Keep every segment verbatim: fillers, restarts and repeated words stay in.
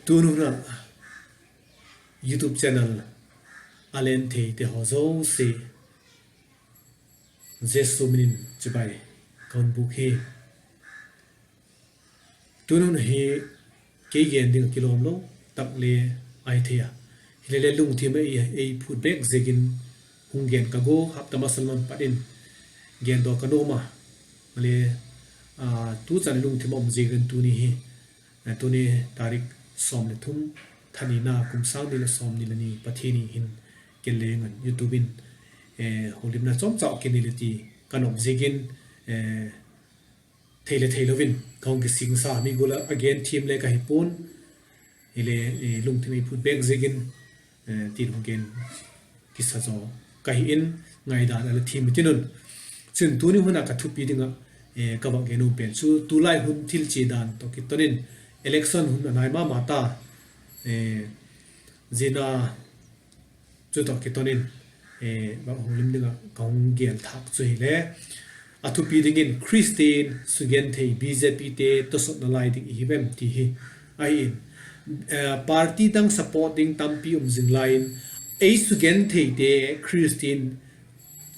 Tun hun a YouTube channel a len theite haw zosia, Jesu min in chibai ka hun bûk hi. Tun hun hi kei gen ding a kilawm lo tak le ahi thei a, hilele lungthim a ei phût bêk ziakin hung gen ka gua, hapta masa lam pat in gen daw ka nuam a, le, tu chan lungthim a um ziakin tuni hi, tuni tarik sawm le thum, tha nina, kum sâng ni leh sawmni le ni, Pathian ni hin, ken le ngan YouTube in holimna chawmcha kinei le ti ka nuam ziakin, thei le theilo in ka hung kisingsa, mi gual a gen thiam le ka hi pua'n, hile, lungthim ei phût bêk ziakin tin hung gen kisa zaw ka hi in, ngaidan a la thiam i tin un. Chun tuni hun a ka thupi ding ah ka vak gen nuam pen chu tulai hun thil chia dan tawh kiton in, election hun a nai ma ma ta, zia chu tawh kiton in, vak holim ding ah ka hung gen thâk chu hile, a thupi dingin Khristian sugenthei BJPte tawsawtna lai ding i hi vem ti hi ahi in, party dang support ding tampi um zing lai in, ei sugentheite Khristian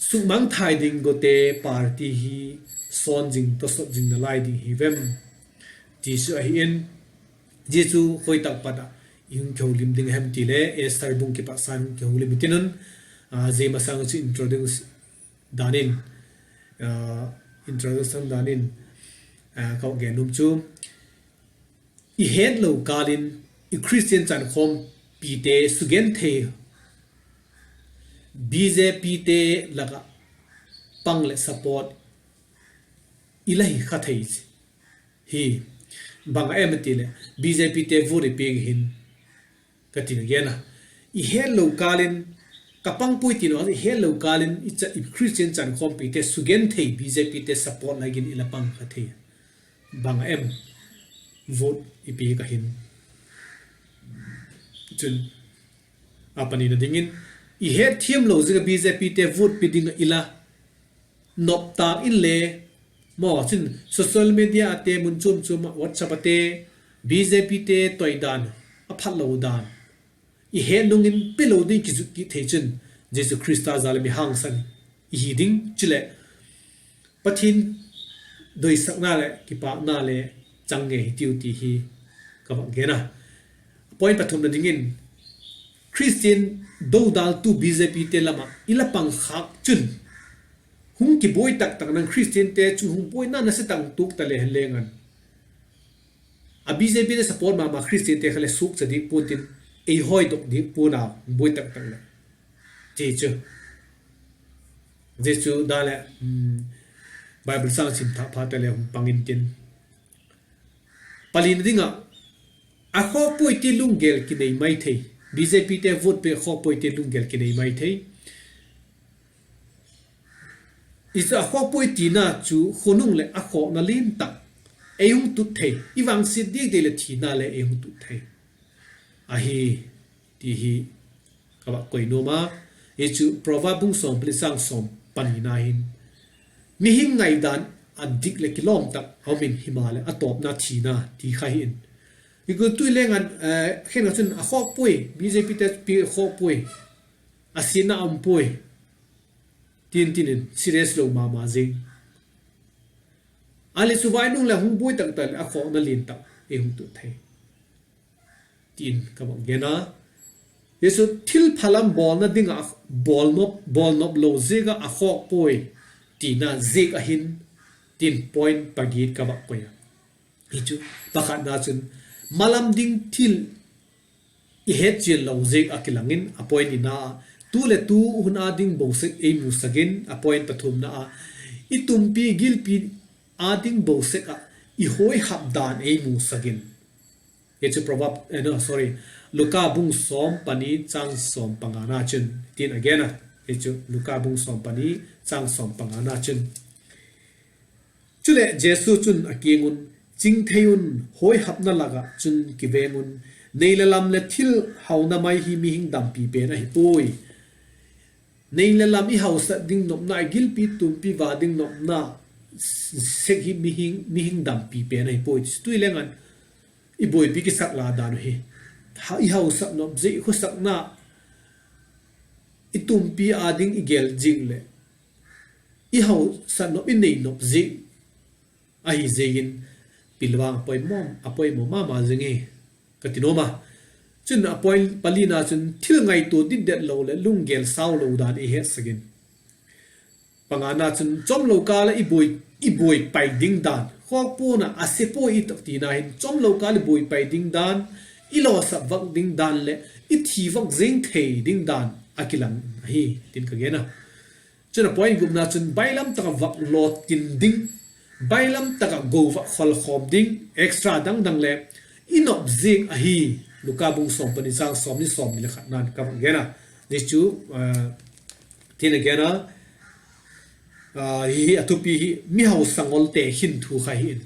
sukmangthai ding guate party hi sawn zing, tawsawt zingna lai ding hi vem ti chu ahi in, zia chu khoi tak pat ah i hung kiholim ding hem ti le Esther bung kipat sâng hung kiholim i tin un, zia masang chu introduce dan in, introduction dan in ka gen nuam chu, i hetlo kâl in i Khristian chankhawmpite sugenthei BJPte lak ah pang leh support i la hi kha thei hi. Bang a em ti leh BJPte vote i piak hin ka tin a gen a, i hetlo kâl in, ka pang puai ti naw, i hetlo kâl in i Khristian chankhawmpite sugenthei BJPte support lai in i la pang kha thei. Bang a em, vote i piak a hin. Chun, a panina dingin, i hetthiamlo ziak ah BJPte vote pi ding ah i la nop tâk inle, maw chun social media ate mun chuam chuam ah WhatsApp ate BJPte toi dan, a phatlo dan, i het nung in pilo ding kizut kit thei chun, Jesu Khrista jal a mi hangsan i hi ding chuleh Pathian doisakna leh kipâkna le chang ngei hitiu ti hi ka vak gen a. Point pathumna dingin, Khristian dodaltu BJPte lam ah i la pang khâk chun, hung kibuai tak tak nang Khristiante chu hung buaina nasa tak tuak ta le hen leng an, a BJPte support ma ma Khristiante kha le suakcha dik pua'n tin, ei hawidok dik pua'n a, hung buai tak tak leh ti chu. Zia chu dan leh, Bible châng sim thâk phat ta le hung pang intin, palina ding ah, a khawkpuai ti lunggel kinei mai thei. BJPte vote pi a khawkpuai ti lunggel kinei mai thei. I chu a khawkpuai tina chu khonung leh a khawkna lian tak ei hung tut thei, i vangsiat diak dei leh thina le ei hung tut thei ahi ti hi ka vak koi nuam a. Hi chu Proverb bung sawm pali châng sawm panina hin, mihing ngaidan a dik leh kilawm tak a um in, himaleh a tawpna thina ti kha hi in. I gual tui leng an, khen kha chun a khawkpuai, BJPte pi khawkpuai, a siatna um puai, tin tin in serious lo ma ma zing. A le chu vai nung leh hung buai tak tak leh a khawkna lian tak ei hung tut thei, tin ka vak gen a. Hi chu thil pha lam bawlna ding ah, bawlnop, bawlnop lo ziak ah a khawkpuai tina ziak ahin, tin point pagiat ka vak koi a. Hi chu pakhatna chun, malam ding thil i hetchian lo ziak ah kilang in, a point nina ah, tu leh tu hun â ding bo sek ei musak in, a point pathumna ah, i tumpi gilpi â ding bo sek ah i huaihap dan ei musak in. Hi chu Proverb, eh, no, sorry, Luka bung sawm pani châng sawm pangana chun tin a gen a. Hi chu Luka bung sawm pani châng sawm pangana chun, chuleh Jesu chun a kiang un, chingthei un, huaihapna lak ah chun kiveng un, nei le lam leh thil hauna mai hi mihing dampi pen ahi puai. Nei le lam i hausa ding nopna, i gilpi tumpi va ding nopna sek hi mihing, mihing dampi pen ahi puai. Tui leng an i buaipi kisak la dan uh hi. i hausa nop ziak, khawsakna i tumpi â ding i gel ziak leh i hausa nop i nei nop ziak ahi ziakin pilvang a poimaw, a poimaw ma ma zing hi ka ti nuam a. Chun a point palina chun thil ngaitua ditdet lo leh lunggel sau lo dan i hetsak in. Pangana chun chawmlo kâl ah i buai, i buai pai ding dan, khawkpuan ah a se puai i tak tina hin chawmlo kâl i buai pai ding dan, i lawsak vak ding dan leh i thi vak zing thei ding dan a kilang ahi tin ka gen a. Chun a point gupna chun bailam tak ah vak law tin ding, bailam tak ah go vak kholkhawm ding, extra dang dang leh i nop ziak ahi. Luka bung sawm pani chang sawmni, sawmni leh khatna'n ka vak gen a. Zia chu, tin a gen a, hi hi a thupi hi, mi hausa ngolte hin thu kha hi in.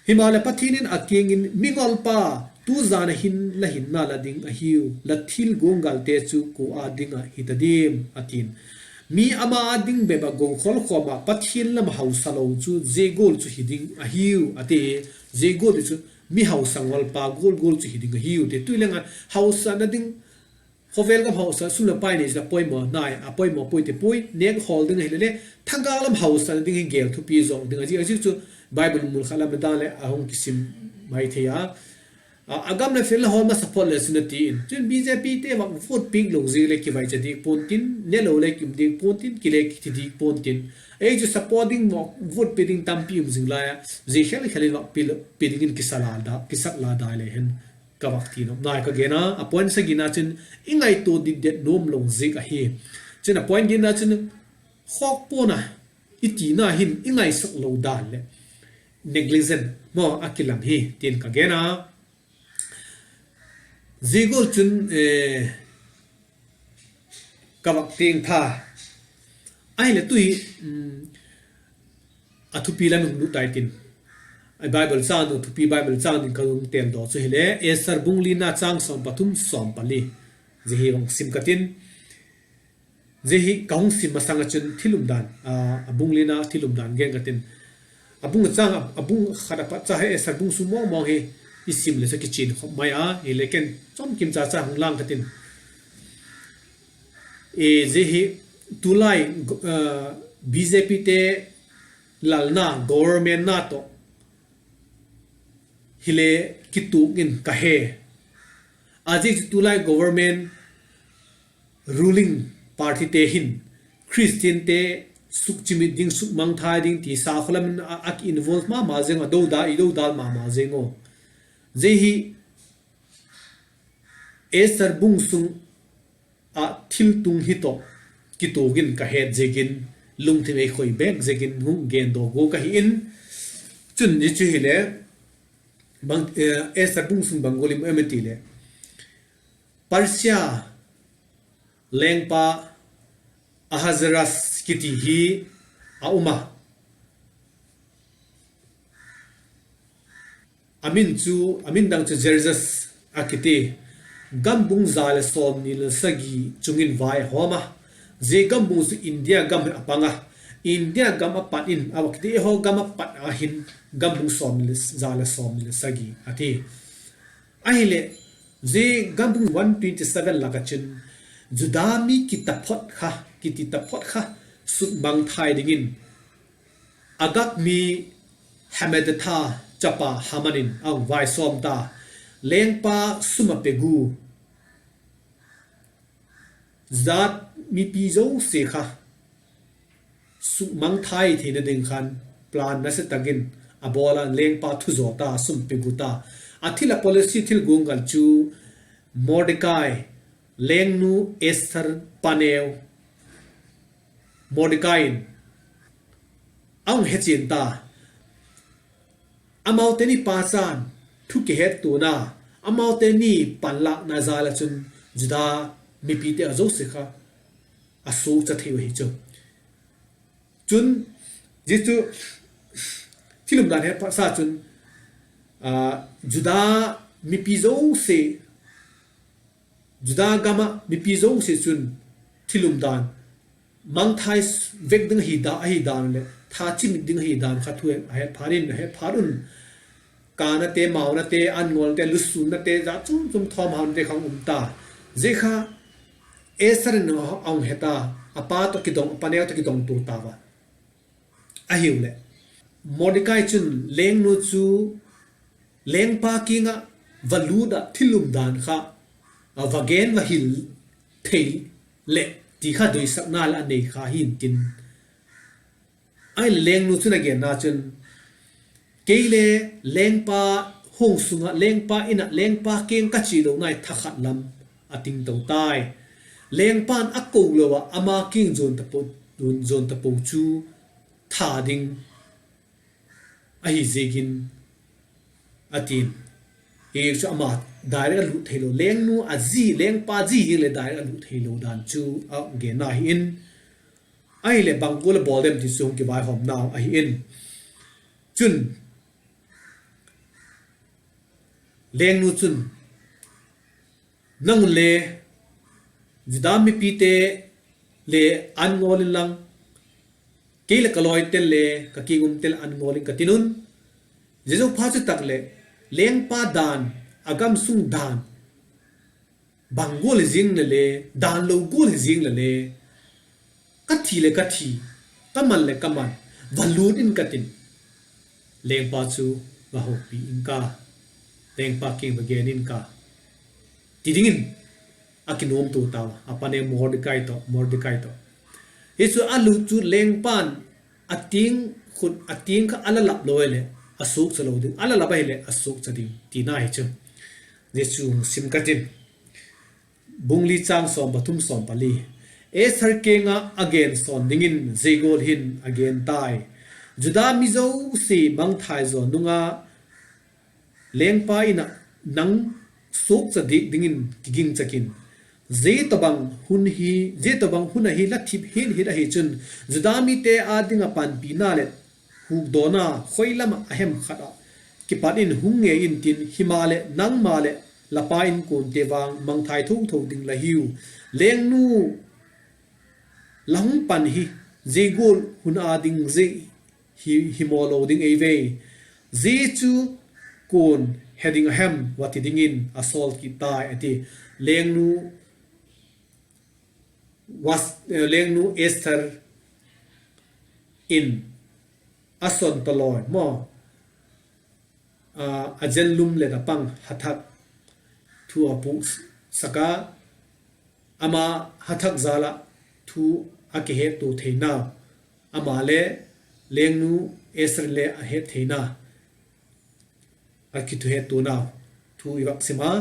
Himaleh Pathian in a kiang in, mi ngolpa, tu jan a hin la hinna la ding ahiu, la thil guanggalte chu kua â ding ah hita diam? a ti'n. Mi ama â ding bep ah go kholkhawm ah Pathian lam hausa lo chu zia gual chu hi ding ahiu a ti. Zia gual ti chu mi hausa ngolpa gual gual chu hi ding ahiu ti. Tui leng a hausana ding, khawvel gam hausa, sum leh pai nei chu a poimaw nai, a poimaw puai ti puai, nêk hawl ding ahile le, thagau lam hausana ding hi gel thupi zawk ding a zi, a ziak chu Bible mun khat lam dan leh a hung kisim mai thei a. A gam leh fiel la hawl masa phot le chun a ti in. Chun BJPte vak vote piak lo ziak leh kivaicha dik pua'n tin, ne lo le kim dik pua'n tin, ki le kithi dik pua'n tin. Ei chu support ding maw, vote pe ding tampi um zing lai a, zia khel khel in vak pe dingin kisa la da, kisak la dai le hen ka vak ti nop nai ka gen a. A point sagina chun i ngaitua ditdet nuam lo ziak ahi. Chun a point giatna chun khawkpuan a i tina hin i ngaisak lo dan leh negligent maw a kilang hi tin ka gen a. Zia gual chun ka vak tiang tha. Ahile tu hi a thupi lam i hung lut tai tin, Bible châng, thupi Bible châng ding ka hung têldaw chu hile Esther bung lina châng sawm pathum, sawm pali, zia hi hung sim ka tin. Zia hi ka hung sim masang ah chun thil umdan, a bung lina thil umdan gen ka tin. A bung a châng, a bung khat a pat cha hi Esther bung sung mawngmawng hi i sim le chu kichian khop mai a, hile ken chawm kim cha cha hung lang ka tin. Zia hi tulai BJPte lalna, governmentna tawh hile kituak in ka he. A ziak chu tulai government, ruling partyte hin Christiante sukchimit ding, sukmangthai ding ti sakhaw lam in a kiinvolve ma ma zing a, dodal, i dodal ma ma zing u. Zia hi Esther bung sung ah thiltung hi tawh kituak in ka het ziakin, lungthim ei khoi bêk ziakin hung gendaw gua ka hi in. Chun zia chu hile, Esther bung sung bang gual i mu em i ti leh, Persia lengpa Ahasuerus kiti hi a um a, a min chu, a min dang chu Xerxes a kiti. Gambung za leh sawmni leh sagi chung in vai a hawm a, zia gambung chu India gam a pang a, India gam a pat in, a kiti, eihaw gam a pat a hin gambung sawm, za leh sawmni leh sagi a ti. Ahileh, zia gambung one twenty seven lak ah chun Juda mi kitaphot kha, kiti taphot kha sukmangthai dingin Agag mi Hammedatha chapa Haman in a hung vaisawm ta, lengpa sum a pe gu, Juda mipi zosia kha sukmangthai theina ding khan plan nasa tak in a bawl a, lengpa thu zaw ta, sum pe gu ta. A thil, a policy thil guanggal chu Mordekai, lengnu Esther paneu Mordekai in a hung hechian ta. Amaute ni pachan thu kihettuana, amaute ni panlâkna jal ah chun Juda mipite a zosia kha a suakcha thei u ahi chu. Chun, zia chu thil umdan hetphasa chun, Juda mipi zosia, Juda gam ah mipi zosia chun thil umdan mangthai vek ding ahi dan leh tha chimit ding ahi dan kha thu a het phat in, a het phat un. kânate, maunate, an ngawlte, lusûnnate, zat chuam chuam thawmhaunate kha hung um ta. Zia kha Esther in a hung he ta, a pa tawh kidong, a paneu tawh kidongtua tau a. Ahiuleh, Mordekai chun lengnu chu lengpa kiang ah va lût ah thil umdan kha a va gen va hil thei leh ti kha doisakna leh a nei kha hi'ntin, ahileh lengnu chun a genna chun, Kei le lengpa huang sung ah, lengpa In ah, lengpa kiang ka chia lo nai thakhat lam a tingto tai. Lengpa'n a ko lo ah ama kiang zuan tapo, zuan tapo chu tha ding ahi ziakin, a ti'n. Hi chu ama direct a lût theilo, lengnu a zi, lengpa zi hing leh direct a lût theilo dan chu a genna hi in, ahileh bang gual a bawl dem ti chu hung kivaihawmnau ahi in. Chun, lengnu chun, Nang un le Juda mipite le an ngawl inlang, kei leh ka lawiten le ka kiang umte le an ngawl in ka tin un. Zia zo phat chu tak leh, lengpa dan, a gamsung dan, bang gual hi zing leh le, dan lo gual hi zing leh le, ka thi leh ka thi, ka man leh ka man, va lût in ka tin, lengpa chu va hopi in ka, lengpa kiang va gen in ka, ti dingin a kinuamtua tau a, a paneu Mordekai tawh, Mordekai tawh. Hi chu a lût chu lengpa'n a tiang khut, a tiang kha a la lap lo ahileh a suakcha lo ding, a la lap ahileh a suakcha ding tina hi chu. Zia chu hung sim ka tin. Bung li chang sawm pathum, sawm pali. Esther kiang ah a gen sawn dingin zia gual hin a gen tai: Juda mi zosia mangthai zaw nung a lengpa In ah nang suakcha diak dingin kigingchak in. Zia tawhbang hun hi, zia tawhbang hun ahi la thip hit hit ahi chun, Juda mite â ding ah panpina leh hukdawna khoi lam ah a hem khat ah kipat in hung ngei intin, himaleh nangma leh la pa inkuante vang mangthai tho tho ding la hiu. Lengnu, la hung pan hi zia gual hun â ding zia hi, hi maw lo ding ei ve. Zia chu kua'n he ding a hem, va ti dingin a sawl kit tai, a ti. Lengnu, lengnu Esther in a son tawlawi maw, a zenlum leh a pang Hathak thu a puksak a, ama Hathak jâl ah thu a kihettua theinau, ama le lengnu Esther le a het theina, a kithuhettuanau thu i vak sim a,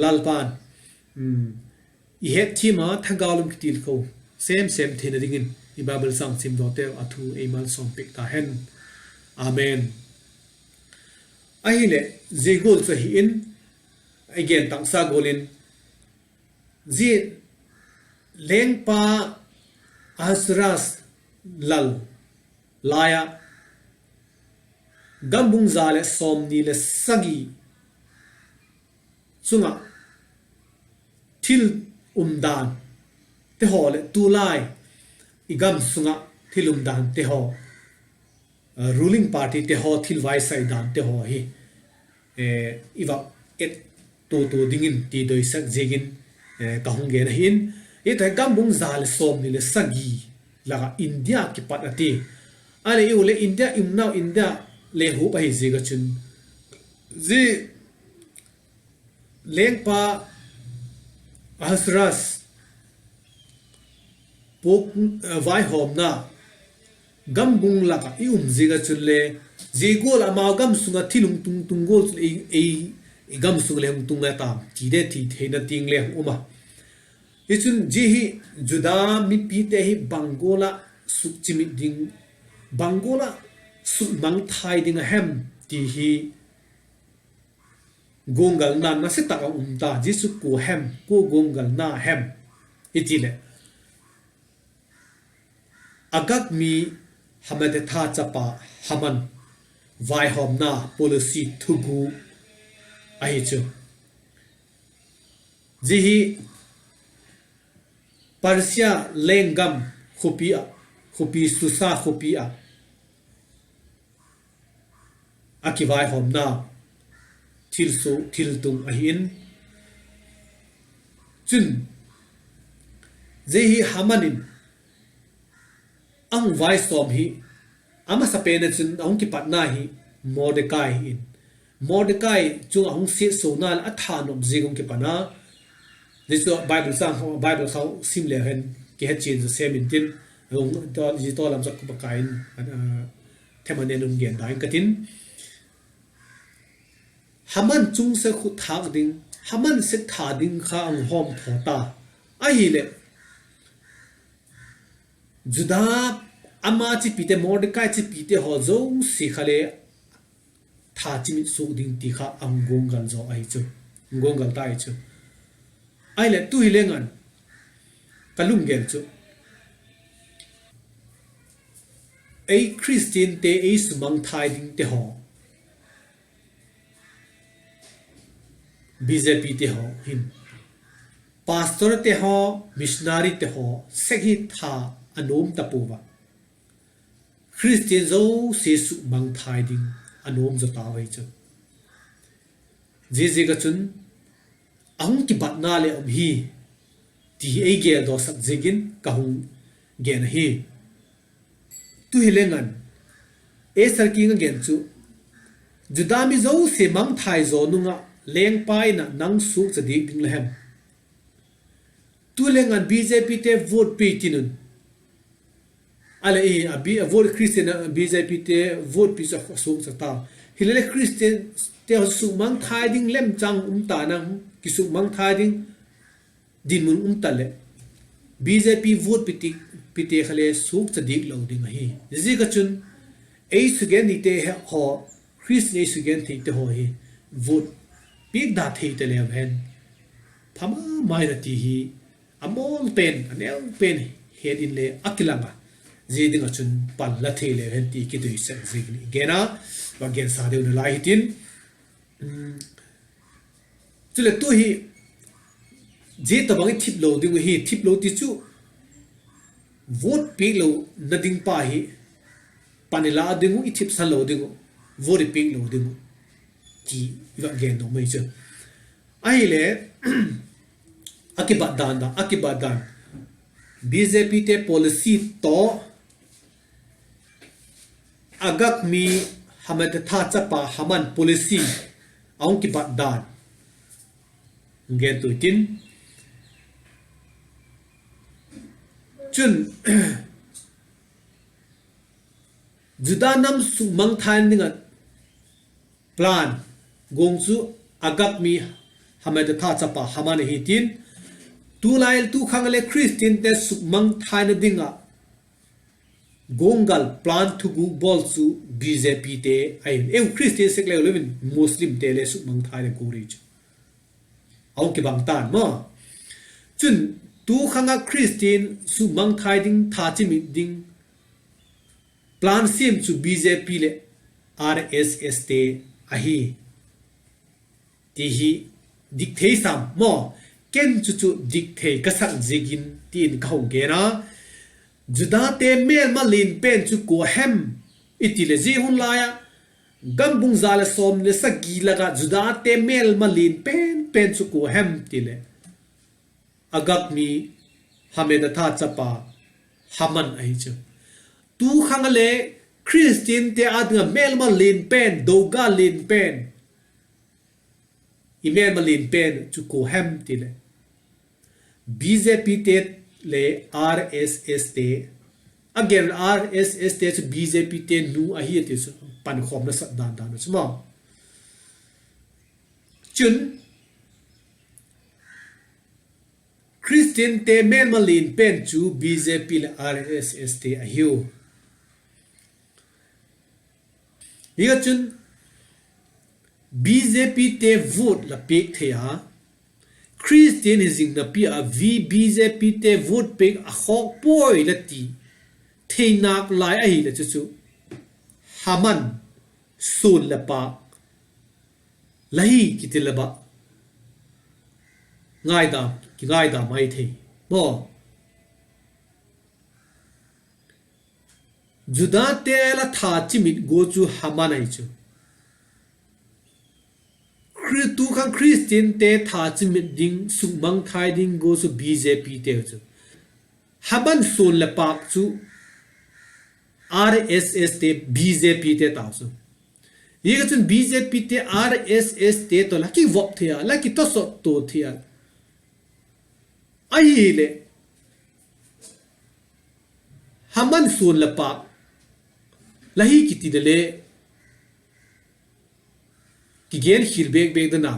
Lalpa'n i hetthiam a thagau lam kitilkho semsem theina dingin i Bible chang simdawte a thu ei malsawm piak ta hen. Amen. Ahileh, zia gual chu ahi in, i gen taksa gual in, zia lengpa Ahasuerus lal lai ah, gambung za leh sawmni leh sagi chung ah thil umdante haw leh tulai i gam sung ah thil umdante haw, ruling partyte haw thil vaisai dante haw hi i va et tua tua dingin ti doisak ziakin ka hung gen ahi in, i ta gambung za leh sawmni leh sagi lak ah India kipat a ti. Ahileh i u leh India i umnau India le huap ahi ziak ah chun, zia lengpa Ahasuerus puk, vaihawmna gambung lak ah i um ziak ah chun le, zia gual amau gam sung ah thil hung tung tung gual chun ei, ei gam sung le hung tung le tam ti de ti theina tiang le hung um a. Hichun zia hi Juda mipite hi bang gual ah sukchimit ding, bang gual ah sukmangthai ding a hem ti hi guanggalna nasia tak a um ta. Zia chu kua hem, kua guanggalna hem i ti leh, Agag mi Hamathetha chapa Haman vaihawmna policy thugu ahi chu. Zia hi Persia lenggam khawpi ah, khawpi Susa khawpi ah a kivaihawmna, thil su-, thil tung ahi in. Chun, zia hi Haman in a hung vaisawm hi, a masapen ah chun a hung kipatna hi Mordekai hi in. Mordekai chung ah hung siatsuakna leh a thanop ziak hung kipan a. Zia chu Bible châng, Bible kha sim leu hen kihechian zaw sem intin, zia tawlam zak Pakai in, a, them a nen un gen ding ka tin. Haman chung sek khut thâk ding, Haman sek tha ding kha a hung hawmthaw ta. Ahileh, Juda ama chipite, Mordekai chipite haw zosia kha le tha chimit suak ding ti kha a hung guanggal zaw ahi chu, guanggal ta ahi chu. Ahileh tu hi leng an ka lunggel chu, ei Khristiante, ei sumangthai dingte haw, BJPte haw hin, pastorte haw, missionaryte haw sek hi tha a nuam ta pua a. Khristian zosia sukmangthai ding a nuam zaw tau ahi chu. Ziaziak ah chun a hung kibatna leh um hi ti hi ei geldawsak ziakin ka hung gen ahi. Tu hi leng an, Esther kiang a gen chu, Juda mi zosia mangthai zaw nung ah lengpa in ah nang suakcha diak ding la hem? Tu leng an BJPte vote pi tin un. A leh i, a bi, a vote Khristian a BJPte vote pi chu a suakcha ta. Hileleh Khristiante sukmangthai ding lemchang um ta nang, kisukmangthai ding dinmun um ta leh, BJP vote pite kha le suakcha diak lo ding ahi. Ziaziak ah chun ei sugen theite haw, Khristian ei sugen theite haw hi vote piak da thei ta leu hen pha ma mai na ti hi a mawl pen, a neu pen het inle a kilang a, zia ding ah chun pan la thei leu hen ti kidoisak ziakin i gen a, va gensa deu nalai hitin. Chuleh tu hi zia tabang i thip lo ding uh hi, thip lo ti chu vote piak lona ding pa hi pan i la ding uh, i thipsan lo ding uh, vote i piak lo ding uh ti i va gen dawk mai chu. Ahile, a kibat dan da, a kibat dan, BJPte policy tawh, Agag mi Hammedatha chapa Haman policy a hung kibat dan gen tu tin. Chun, Juda nam sukmangthai ding ah plan guang chu Agag mi Hammedatha chapa Haman ahi tin, tulai tu khang a le Khristiante sukmangthaina ding ah guanggal plan thuguk bawl chu BJPte ahi. Eu Khristian sek leu leu in Muslimte le sukmangthai le guang ri chu a hung kibang ta'n maw. Chun, tu khang ah Khristian sukmangthai ding, tha chimit ding plan siam chu BJP leh RSSte ahi ti hi dik thei sam maw? Ken chu chu dik thei ka sak ziakin ti in ka hung gen a. Judate mêlma lian pen chu kua hem i ti leh, zia hun lai ah gambung za leh sawmni leh sagi lak ah Judate mêlma lian pen pen chu kua hem ti leh, Agag mi Hammedatha chapa Haman ahi chu. Tu khang a le Khristiante â ding ah mêlma lian pen, dogal lian pen, i mêlma lian pen chu kua hem ti leh, BJPte le RSSte, a gen RSSte chu BJPte nu ahi a ti chu pankhawm nasat dan dan a chu maw. Chun, Khristiante mêlma lian pen chu BJP leh RSSte ahiu. Hia chun BJPte vote la piak thei a, Khristian hi zing napi a BJPte vote piak a khawk puai la ti thei nâk lai ahileh chu chu Haman suan leh pâk la hi kiti leh bah, ngaidam, kingaidam mai thei maw. Judate la tha chimit gua chu Haman ahi chu. Khri-, tu khan Christiante tha chimit ding, sukmangthai ding gual chu B J Pte chu. Haman suan leh pâk chu R S Ste, B J Pte tau chu. Ziak a chun B J Pte R S Ste tawh la kivop thei a, la kitawsot tua thei a. Ahileh, Haman suan leh pâk la hi kiti le le, kigen khial bêk bêk dan a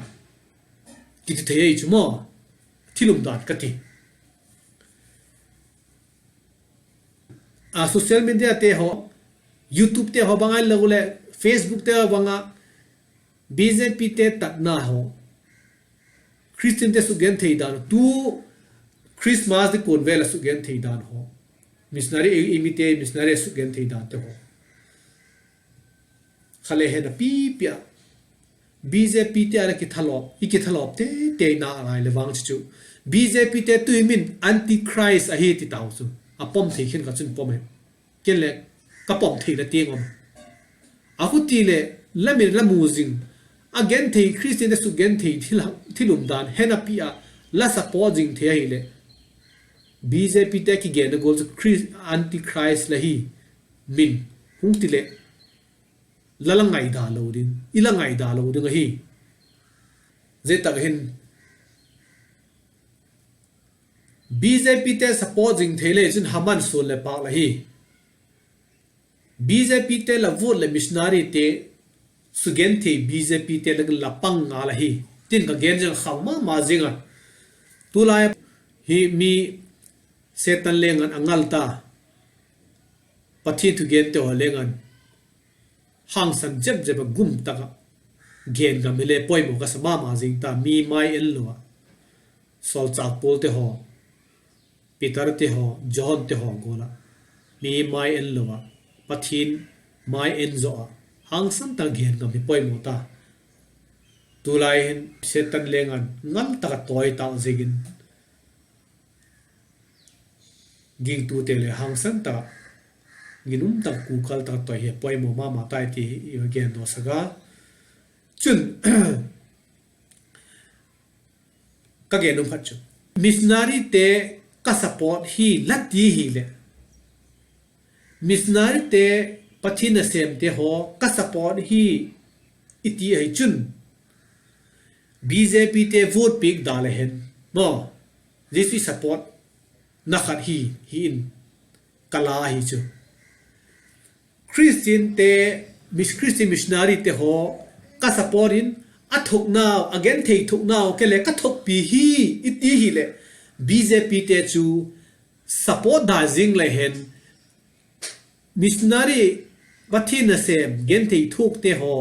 kiti thei ahi chu maw, thil umdan ka ti. A social mediate haw, YouTubete haw bang ahilo leh Facebookte haw bang ah B J Pte tatna haw, Christiante sukgenthei dan, tu Christmas dikuan vel a sukgenthei dan haw, missionary, ei mite missionary sukgenthei dante haw, kha le hen a pipi a, B J Pte a la kithalawp, i kithalawp tei tei na lai leh vang chu chu, B J Pte tu hi min antichrist ahi ti tau chu. A pom thei khin kha chun pom e. Ken le ka pom theina tiang um. A huti leh, la min la mu zing, a genthei Christiante sukgenthei thil, thil umdan hen a pi a, la support zing thei ahileh, B J Pte kigenna gual chu Christ, antichrist la hi min hung ti leh, la la ngaida lo ding, i la ngaida lo ding ahi. Zia tak hin B J Pte support zing thei le chun Haman suan leh pâk la hi. B J Pte la vote leh missionaryte sukgenthei B J Pte la, la pang ngal ahi, tin ka gen zing khang ma ma zing a. Tulai hi mi Setan leng an a ngal ta, Pathian thugente haw leng an hangsan zep zep a gum tak ah gen ngam hile poimaw ka sa ma ma zing ta, mi mai en lo ah, sawlchâk Paulte haw, Peterte haw, Johnte haw gual ah, mi mai en lo ah, Pathian mai en zaw ah, hangsan tak gen ngam hi poimaw ta. Tulai hin Setan leng an ngal tak a tawi tâk ziakin, gingtute le hangsan tak ah, ginum tak, kukal tak a tawi hi poimaw ma ma tai ti i va gen daw sak a. Chun, ka gen um khat chu, missionaryte ka support hi la ti hileh, missionaryte, Pathian nasêmte haw ka support hi i ti ahi chun, B J Pte vote piak da le hen maw, zia chu i supportna khat hi, hi in ka la ahi chu. Christiante, mis-, Christian missionaryte haw ka support in, a thoknau, a genthei thoknau kei le ka thokpi hi i ti hileh, B J Pte chu support da zing le hen, missionary, Pathian nasêm genthei thuakte haw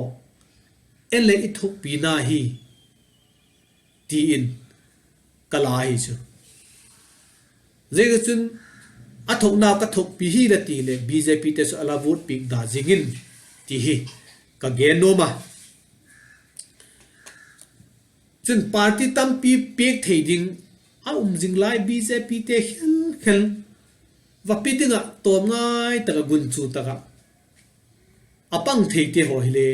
en le i thokpina hi, ti in ka la hi chu. Ziak a chun, a thoknau ka thokpi hi la ti leh B J Pte chu a la vote piak da zing in, ti hi ka gen nuam a. Chun party tampi piak thei ding a um zing lai, B J Pte khel khel va pi ding ah tawm ngai tak ah, gunchu tak ah, a pang theite haw hile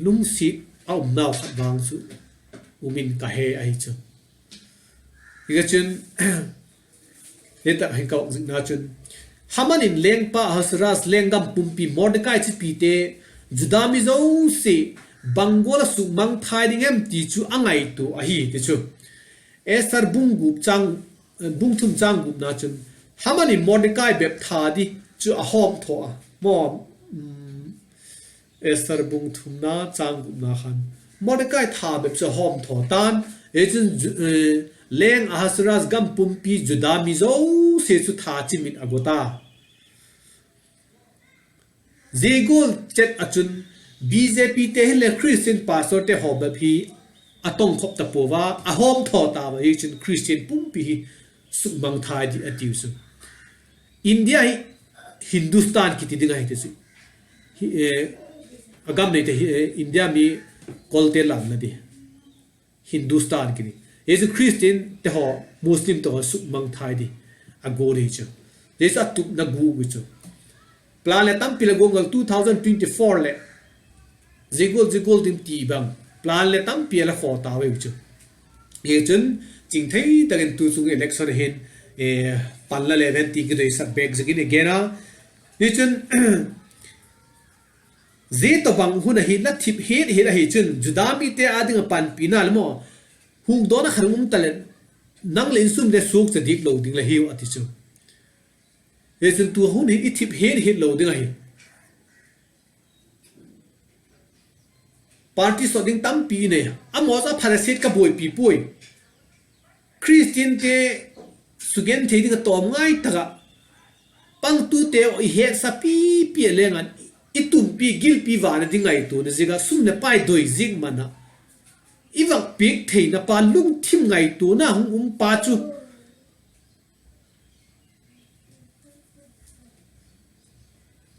lungsiat a umnau khat vang chu um in ka he ahi chu. Hika chun, hi tak hin ka vak zikna chun, Haman in lengpa Ahasuerus, lenggam pumpi, Mordekai chipite, Juda mi zosia bang gual ah sukmangthai ding em ti chu a ngaitua ahi ti chu. Esther bung thum châng gupna chun, Haman in Mordekai bep tha di chu a hawmthaw a maw, Esther bung thumna châng gupna khan Mordekai tha bep chu a hawmthaw ta'n, e chun, leng Ahasuerus gam pumpi Juda mi zosia chu tha chimit a got a. Zia gual chet ah chun B J Pte hinle Christian pastorte haw bep hi a tongkhop ta puau a, a hawmthaw tau a, hi chun Christian pumpi hi sukmangthai di a tiu chu. India hi Hindustan kiti ding ahi ti chu. A gam neite hi, India mi kolte lamna di Hindustan kiti. Hi chu Christiante haw, Muslimte haw sukmangthai di a gual hi chu. Hi chu a tupna guk hi chu. Plan le tampi la gual ngal two thousand twenty-four leh zia gual zia gual ding ti bang plan le tampi a la khaw tau ahiu chu. Hichun, chingthei tak in tu chung election hin, panla le ven ti kidoisak bêk ziakin i gen a. Hichun, zia tawhbang hun ahi la thip het het ahi chun, Juda mite â ding ah panpina le maw, hukdawna khat um taleh, nang leh insung le suakcha dik lo ding la hiu a ti chu. Hichun tu hun hi i thip het het lo ding ahi. Party sawt ding tampi i nei a, a maw chu a pha le siat ka buaipi puai. Khristiante sugenthei ding a tawm ngai tak ah, pangtute i hetsa pipi a leng an, i tumpi gilpi vana ding ngaituana ziak ah sum leh pai doi ziak man ah, i vak piak theina pa lungthim ngaituana hung um pa chu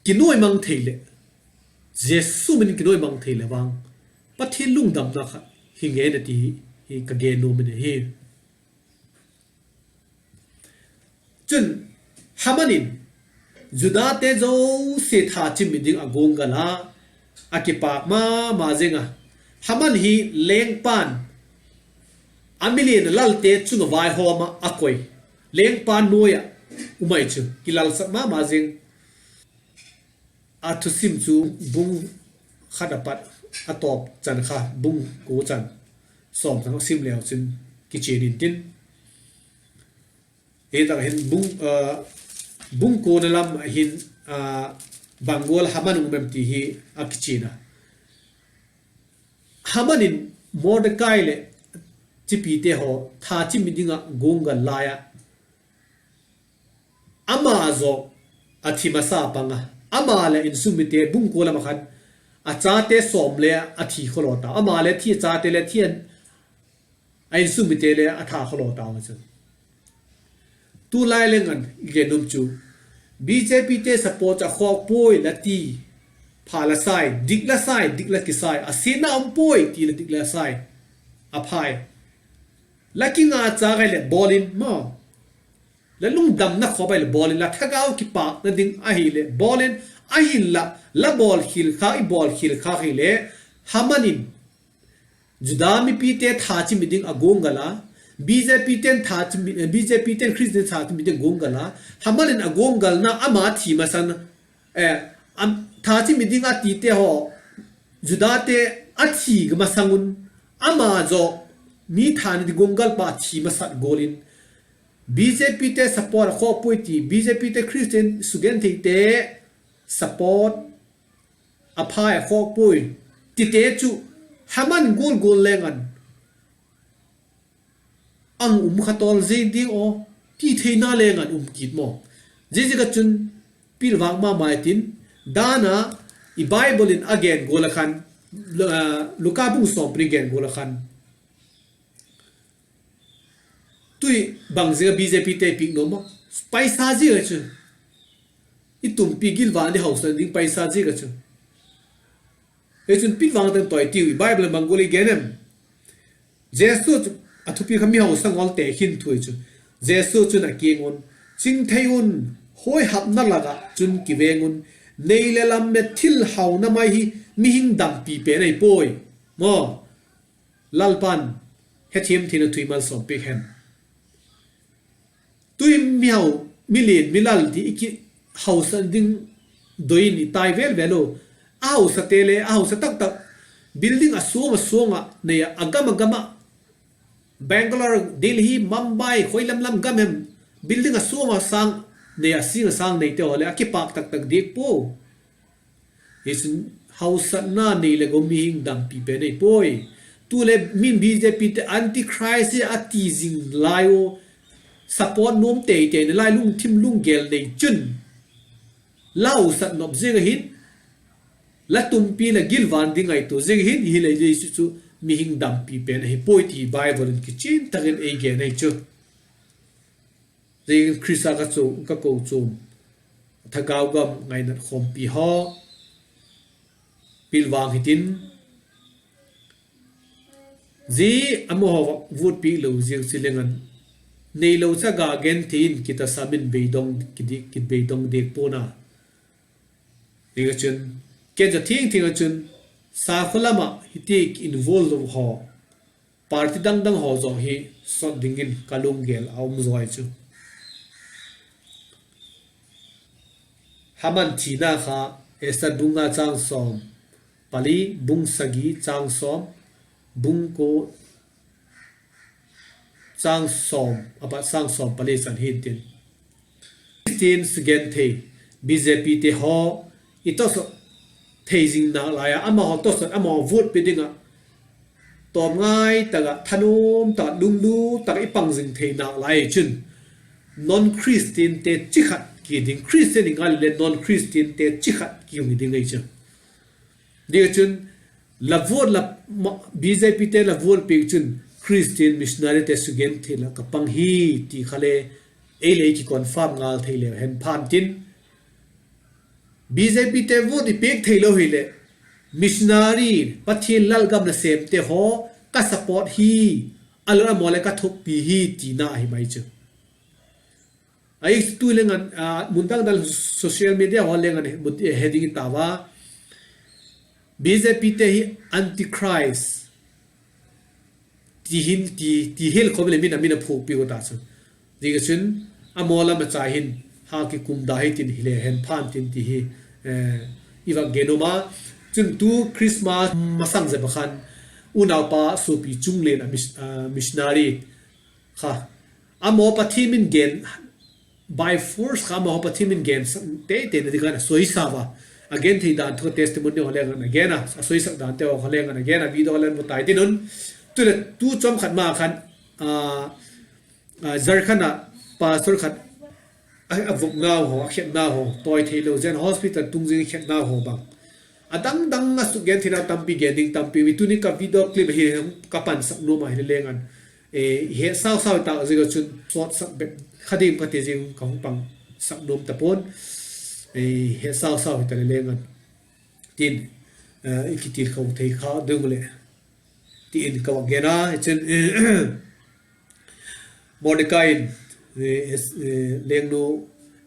kinuai mang thei leh, Jesu min in kinuai mang thei leh vang, Pathian lungdamna khat hi ngen a ti hi ka gen nuam in ahi. Chun, Haman in Judate zosia thachim mi ding a guanggal a, a kipâk ma ma zing a. Haman hi lengpa'n a milian a lalte chung ah vaihawm ah a koi, lengpa nuai ah um ahi chu kilalsak ma ma zing. A thusim chu bung khat a pat a tawp chan kha bung kua chan sawm chan sim leu chun kichian intin, hi tak hin bung kuana lam hin bang gual Haman um em ti hi a kichian a. Haman in Mordekai leh chipite haw thachim mi ding ah guanggal lai ah, ama zaw a thi masa pang a, ama leh insung mite, bung kua lam ah khan a chate sawm le a thi khawlaw tau, ama le thi, a chate le thi, a insung mite le a thi khawlaw tau chu. Tulai leng an gen nuam chu, BJPte support a khawk puai la ti, pha la sai, dik la sai, dik la kisai, a siatna um puai ti la dik la sai, a phai. La kingachâk ahileh bawl in maw, la lungdamna khawp ahileh bawl in, la thagau kipâkna ding ahileh bawl in, ahinla la bawlkhial khâk, i bawlkhial khâk hileh, Haman in Juda mipite thachim mi ding a guanggal a, BJPte'n Khristian thachim mi ding a guanggal a, Haman in a guanggalna ama thi masang, thachim mi ding a tite haw, Judate a thi masang un, ama zaw mi thana ding guanggalpa thi masat gual in, BJPte support a khawk puai ti, BJPte Khristian sugentheite support a phai a khawk puai tite chu Haman gual gual leng an a hung um kha tawl zing ding aw ti theina leng an um kit maw. Ziaziak ah chun pilvang ma ma intin, dan a i Bible in a gen gual ah khan, Luka bung sawm pani gen gual ah khan, tui bang ziak a BJPte piak nuam a? Paisa ziak a chu. I tumpi gilvang ding, hausa ding paisa ziak a chu. Hichun pilvang tang toi tiu, i Bible in bang gual a i gen em? Jesu chu, a thupi kha mi hausa ngawl tekhin thu chu. Jesu chun a kiang un, Chingthei un, huaihapna lak ah chun kiveng un, nei leh lam met thil hauna mai hi mihing dampi pen ahi puai, maw. Lalpa'n hethiam theina thu ei malsawmpiak hen. Tui mi hau, mi lian, mi lal ti i kihausa ding doi in i tai vel vel u. A hausate le a hausa tak tak, building a suang a suang ah nei a, a gam a gam ah, Bangalore, Delhi, Mumbai, khoi lam lam gam hem, building a suang a sâng nei a, sîng a sâng neite haw leh a kipâk tak tak diak pua. Hichun, hausatna nei leh gam mihing dampi pen ahi puai. Tu leh min BJPte antichrist a ti zing lai u, support nuam tei tei nalai lungthim lunggel nei chun, la hausat nop ziak ahin, la tumpi la gilvang ding ngaitua ziak ahin, hileh Jesu chu mihing dampi pen ahi puai ti Bible in kichian tak in ei gen ahi chu. Ziaziakin Khrista ka chu, ka kochuam, thagau gam ngainat khawmpi haw, pilvang hitin, zia amahaw vak vutpiak lo ziak chi leng an, neilo chaga genthei in kitasam in beidong, kibeidong diak pua'n a. Ziaziak a chun, ken za thiang thiang a chun, Sakhua lam ah hiti involve lo haw, party dang dang haw zaw hi sot dingin ka lunggel a um zaw ahi chu. Haman thina kha Esther bung nga châng sawm pali, bung sagi châng sawm, bung kua châng sawm a pat châng sawm pali chan hi'ntin, Christian sugenthei, BJPte haw i tawsot thei zing nâk lai ah, amahaw tawsot, amahaw vote pe ding ah tawm ngai tak ah, thanuam tak ah, lunglut tak ah i pang zing thei nâk lai chun, non-Christiante chi khat ki ding, Christian i ngai le non-Christiante chi khat ki hung hi ding ahi chu. Zia chun la vote la, BJPte la vote piak chun Christian missionaryte sugenthei la ka pang hi ti kha le ei le ei kiconfirm ngal thei leu hen pha'n tin, BJPte vote i piak theilo hileh, missionary, Pathian lalgam nasêmte haw ka support hi, a lo amaw leh ka thuakpi hi tina ahi mai chu. Ahi tu leng an, mun dang dang social media haw leng an he ding i ta ua, BJPte hi antichrist ti hin, ti, ti hial khawm leh min a, min a phuakpi u ta chu. Zia chun amaw lam a cha hin ha kikum da hi tin hile hen pha'n tin ti hi i vak gen um a. Chun tu Christmas masang zep a khan unaupa suapi chung len a missionary kha, amaw Pathian min gen, by force kha amaw Pathian min gen sak teitei na ding khan a soisa ua, a gen thei dan thu testimony haw leng an a gen a, a soisak dante haw leng an a gen a, video haw leng mu tai tin un. Chuleh tu chawm khat ma khan, Jharkhand ah pastor khat a vuknau haw, a khetnau haw, tawi theilo zen hospital tung zing khetnau haw bang, a dang dang a sukgentheina tampi gen ding tampi mi, tuni ka video clip ahi ka pansak nuam a hile leng an, i hetsau sau tak ziak a chun sawtsak bep kha ding ka ti zing, ka hung pansak nuam ta pua'n, hetsau sau hita le leng an tin, i kitilkho thei kha ding leh ti in ka vak gen a. Chun Mordekai in lengnu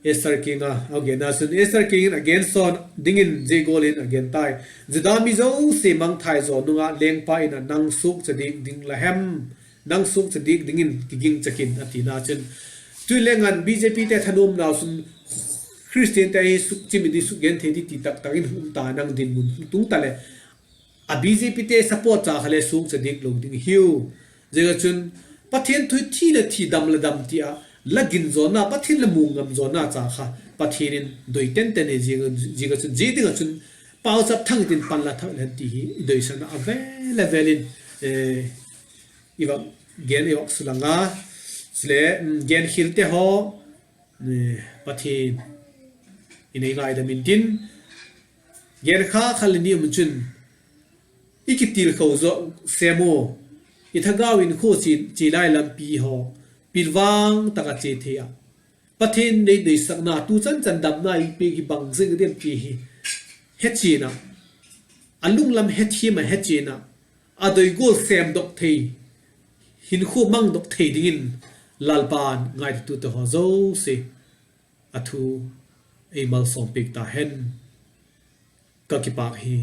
Esther kiang a a genna chun, Esther kiang in a gen sawn dingin zia gual in a gen tai: Juda mi zosia mangthai zaw nung ah lengpa in a nang suakcha diak ding la hem? Nang suakcha diak dingin kigingcha kin, a tina chun, tu leng an BJPte thanuamnau chun Christiante hi sukchim in di, sukgenthei di ti tak tak in um ta, nang dinmun hung tung ta leh, a BJPte support cha kha le suakcha diak lo ding hiu. Ziak a chun Pathian thu thi le thi, dam le dam ti ah la gin zawna, Pathian la mu ngam zawna cha kha Pathian in doi tenten hi. Ziak a chun zia ding ah chun pauchap thak intin, pan la thak intin ti hi i doisakna a vêl a vêl in i vak gen, i vak sulang a. Chule, genkhialte haw, Pathian in ei ngaidam intin, gen kha kha le ni um chun, i kitilkho zaw sêm u, i thagau in khua chia lai lampi haw pilvang tak a chia thei ah, Pathian nei doisakna, tu chan chan damna ei piak hi bang zing diam ti hi hechian ah, a lunglam hethiam ah hechian ah, a doi gual sêmdok thei, hinkhua mangdok thei dingin Lalpa'n ngaitute haw zosia a thu ei malsawm piak ta hen. Ka kipâk hi.